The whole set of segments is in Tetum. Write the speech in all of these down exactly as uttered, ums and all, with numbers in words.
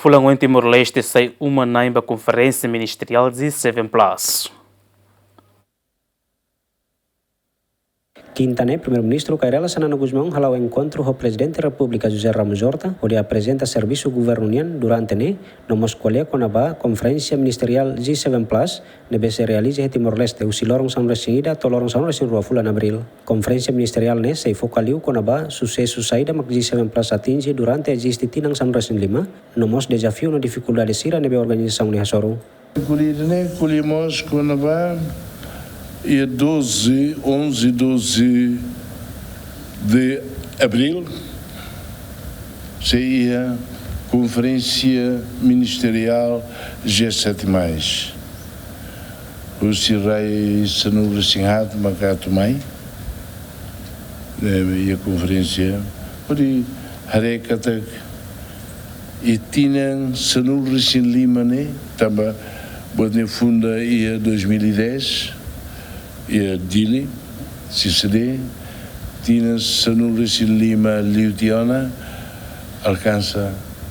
Fulan oin Timor-Leste sai uma-na'in ba Konferénsia Ministeriál G seven plus. Kinta ne'e, Primeiru-Ministru Kay Rala Xanana Gusmão hala'o enkontru ho Prezidente Repúblika José Ramos Horta, hodi aprezenta servisu governu nian durante ne'e, no mós ko'alia kona-ba Konferénsia Ministeriál G seven plus, ne'ebé sei realiza iha Timor-Leste husi loron sanulu-resin-ida to'o loron sanulu-resin-rua fulan Abríl. Konferénsia Ministeriál ne'e sei foka liu kona-ba susesu saida mak G seven plus atinje durante eziste tinan sanulu-resin-lima, no mós dezafiu no difikuldade sira ne'ebé organizasaun ne'e hasoru. Ko'alia ne'e, ko'alia mós kona-ba iha doze, onze, doze de Abril, sei iha Konferénsia Ministeriál G sete mais. Husi rai sanulu-resin-haat maka atu mai, eh, iha konferénsia. Hodi haree katak iha tinan sanulu-resin-lima ne'e, tanba buat ne'e funda iha dois mil e dez, iha Dili, C C D, tinan sanulu-resin-lima liu tiha ona, alkansa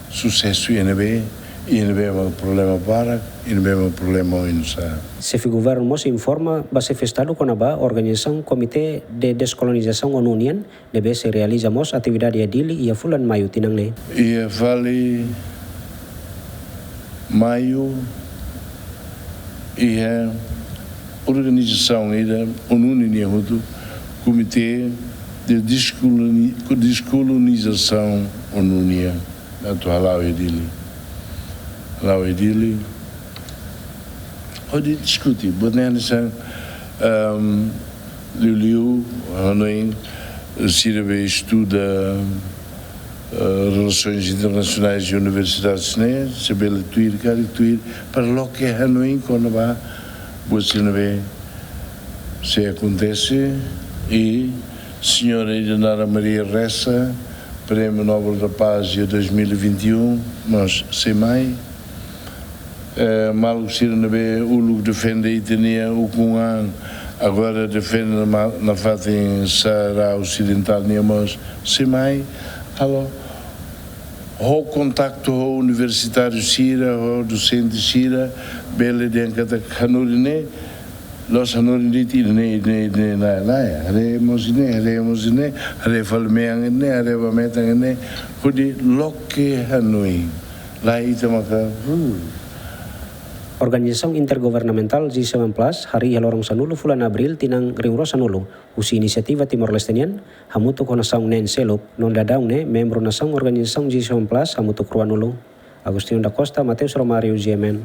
susesu iha ne'ebé, iha ne'ebé mak problema barak, iha ne'ebé mak problema oinsá. Xefe Governu mós informa ba Xefe Estadu kona-ba organizasaun Komité de Deskolonizasaun ONU nian, ne'ebé sei realiza mós atividade iha Dili iha fulan Maiu tinan ne'e. Iha fali Maiu, iha organizasaun ida ONU nian hotu, Komité de Deskoloni-, Deskolonizasaun ONU nian, atu hala'o iha Dili. Hala'o iha Dili. Hodi diskute, buat ne'e hanesan, ehm, liuliu, hanoin, sira be estuda, eh, relações internacionais e universidades ne'e, se bele tuir, karik tuir, para loke hanoin kona-ba buat sira ne'ebé sei akontese, i señora Idanara Maria Ressa, Prémiu Nobel da Paz iha dois mil e vinte e um, mós sei mai. Eh, maluk sira ne'ebé uluk defende ita-nia ukun-an, agora defende na, nafatin Saara Osidentál nian mós sei mai. Halo, ho kontaktu ho universitáriu sira, ho dosente sira, bele dehan katak hanorin ne'e, la'ós hanorin de'it ida-ne'e, ida-ne'e, ida-ne'e, lae, lae, haree mós ida-ne'e, haree mós ida-ne'e, haree fali mean ida-ne'e, haree ba metan ida-ne'e, hodi loke hanoin. Lae, ita maka, huh. Organizasaun intergovernamentál G seven plus harii iha loron sanulu fulan Abril tinan rihun rua sanulu, husi inisiativa Timor-Leste nian, hamutuk ho nasaun neen seluk, no daudaun ne'e membru nasaun organizasaun G seven plus hamutuk ruanulu. Agostinho da Costa, Mateus Romário, G M N.